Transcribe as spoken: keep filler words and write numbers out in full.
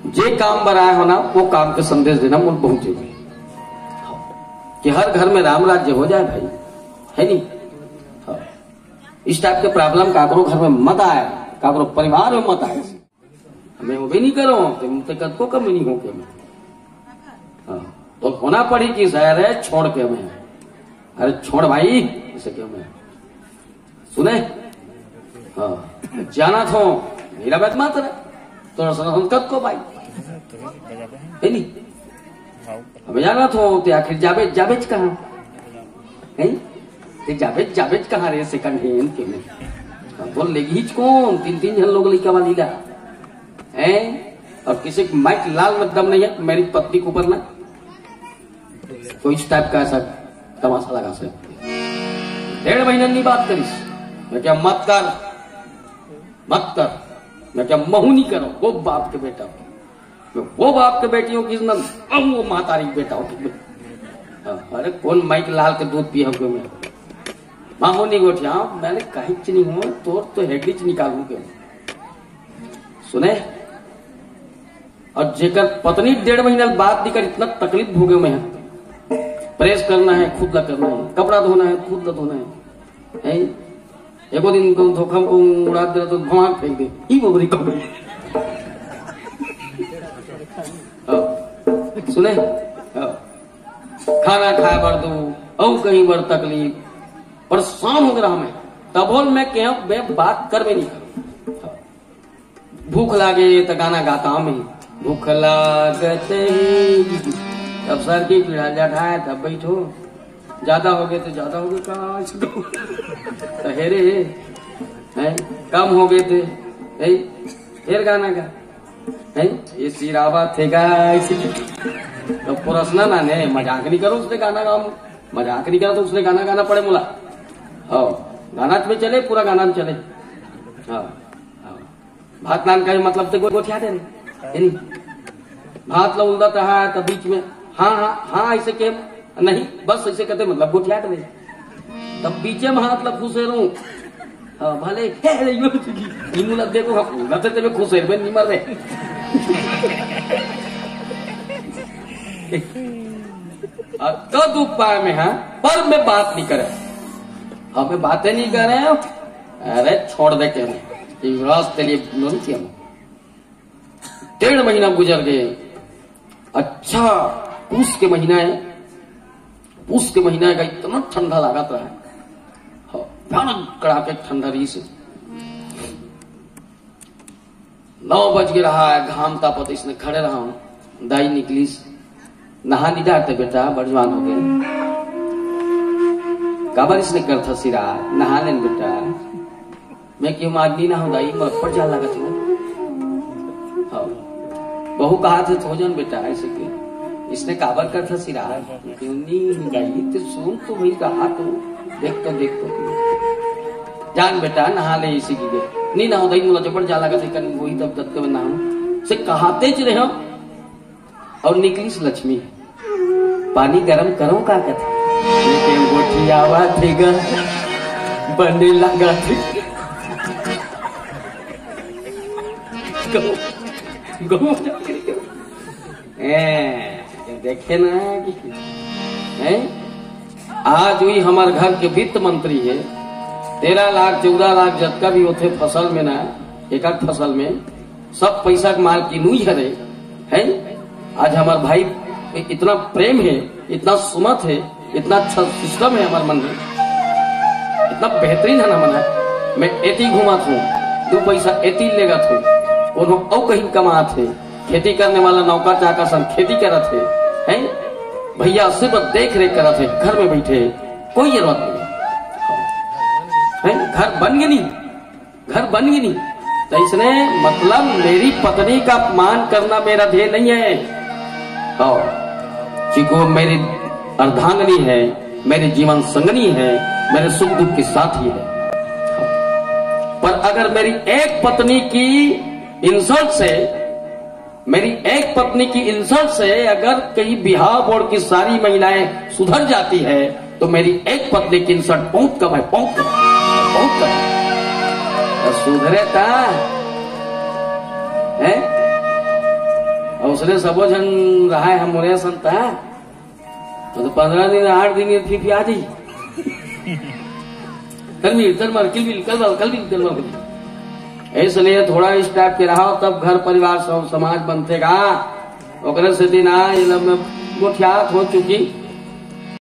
जे काम बर आए हो ना, वो काम के संदेश देना मोर बहुत जरूरी हे। कि हर घर में राम राज्य हो जाए भाई, हे नहीं? हाँ। इस टाइप के प्रॉब्लम काकरो घर में मत आए, काकरो परिवार में मत आए। मैं वो भी नहीं करो, तुम तो कद को कम नहीं हो के मैं। हाँ। तो होना पड़ी कि शहर है, छोड़ के मैं। अरे छोड़ भाई, इसे क्यों मैं? सुने? हाँ। जाना थो, मेरा बात मत रहा। तो संगत को भाई। हे नहीं? हमें जाना थो, ते आखिर जाबे, जाबेच कहाँ? हे? ते जाबेच, जाबेच कहाँ रे second hand के में? हाँ, बोल लेगी हिच कौन? तीन, तीन जन लोग लइका वाली ला। हे? और किसी को माइक लाल में दम नहीं है, मेरी पत्नी के ऊपर ना। कोई इस टाइप का ऐसा तमाशा लगा सकते। डेढ़ महीना नहीं बात करिस। मैं क्या मत कर, मत कर। मैं क्या महू नहीं करो, वो बाप के बेटा। मैं वो बाप के बेटी हो कि ना, हम वो मातारी के बेटा हो। हाँ, अरे कौन माइक लाल के दूध पी हमको मैं? माँ हो नहीं गोठिया, मैंने कहीं च नहीं हुआ, तोर तो हेगड़ी च निकालूं के। सुने? और जेकर पत्नी डेढ़ महीना बात नहीं कर, इतना तकलीफ भोगे में है। प्रेस करना है, खुद ला करना है, कपड़ा धोना है, खुद ला धोना है, हैं? एको दिन को धोखा को उड़ा दे तो भवाक फेंक दे, ई बोबरी को। हाँ। सुने? हाँ। खाना खाए बर दो, और कहीं बर तकलीफ, परेशान हो गया हमें। तब बोल मैं कह, मैं बात कर भी नहीं करूँ। हाँ। भूख लागे त गाना गाता हूँ मैं, भूख लागत ही। तब सर की पीड़ा जठाए, तब बैठो। ज्यादा हो गए तो ज्यादा हो गए, कहाँ से दो? तो हेरे, हैं? कम हो गए थे, हैं? फिर गाना गा, हैं? ये सिरावा थे गा, इसी तो पुरसना ना ने, मजाक नहीं करो, उसने गाना गाओ, मजाक नहीं करो तो उसने गाना गाना पड़े बोला। हाँ, गाना में चले, पूरा गाना में चले। हाँ, हाँ। भात नान का मतलब तो गो-, गोठिया दे रे। हे नहीं? भात ला उलदा तहा त बीच में, हाँ, हाँ, हाँ, ऐसे के नहीं, बस ऐसे कहते मतलब गोठिया दे रे। तब बीचे में हाथ ला खुसेरू। हाँ, भले, हे, हे, यो, नीमू ला देखो, हाँ, उलदा ते तेरे खुसेर में नहीं मर रहे। और कद उपाय में, हाँ, पर मैं बात नहीं करे। हमें बातें नहीं करे। अरे छोड़ दे के हम, युवराज के लिए बोल के हम। डेढ़ महीना गुजर गए। अच्छा, पूस के महीना है, पूस के महीना है, इतना ठंडा लागत रहा है। हाँ, भयानक कड़ाके ठंडा रही से। नौ बज गए रहा है, घाम तापत इसने खड़े रहा हूँ। दाई निकलीस, नहा नहीं डारते बेटा, बड़ जवान हो गए। काबर इसने करथा सिरा, नहा लेन बेटा। मैं क्यों मारनी ना हो दाई, मैं ऊपर जा लगा था। हाँ। बहू कहा थे थोजन बेटा, ऐसे के। इसने काबर करथा सिरा, क्यों नहीं दाई, ते सुन तो भाई कहा तो, देख तो, देख तो। जान बेटा, नहा ले इसी की दे। नहीं ना हो दाई, मुला जबर जा लगा थे, कन वही तब तक तो नहा। से कहाते च रहे हो, और निकलीस लक्ष्मी। पानी गरम करो का कथे? लेकिन गोठियावा थे गा, बने लगा थे। गो, गो, ए, देखे ना कि, हैं? आज भी हमारे घर के वित्त मंत्री है, तेरह लाख, चौदह लाख जतका भी होते फसल में ना, एक आध फसल में, सब पैसा के मालकिन उही हरे, हैं? आज हमार भाई इतना प्रेम है, इतना सुमत है, इतना अच्छा सिस्टम है हमार मन में, इतना बेहतरीन है ना मन है। मैं एती घूमत हूँ, दो पैसा एती लेगत हूँ, कोनो अउ कहीं कमात है, खेती करने वाला नौकर चाकर सन खेती करत है, हैं? भैया सिर्फ देख रेख करत है, घर में बैठे, कोई जरूरत नहीं है। घर बन गए नहीं, घर बन गए नहीं। तो इसने मतलब मेरी पत्नी का अपमान करना मेरा ध्येय नहीं है। हाँ, क्योंकि वो मेरी अर्धांगिनी है, मेरी जीवन संगनी है, मेरे सुख दुख के साथी है। पर अगर मेरी एक पत्नी की इंसल्ट से, मेरी एक पत्नी की इंसल्ट से अगर कहीं बिहाव बोर्ड की सारी महिलाएं सुधर जाती है, तो मेरी एक पत्नी की इंसल्ट बहुत कम है, बहुत कम, बहुत कम। तो सुधरे ता है? अउ उसने सबो झन रहाय हम मोरे संता। तो पंद्रह दिन, आठ दिन ये फिर आ जाई। कल भी, कल मार, किल बिल, कल बाल, कल भी, कल बाल। इसलिए थोड़ा इस टाइप के रहा, तब घर परिवार सब समाज बनते गा। ओकरे सेती ना, ये लब में गोठियात हो चुकी।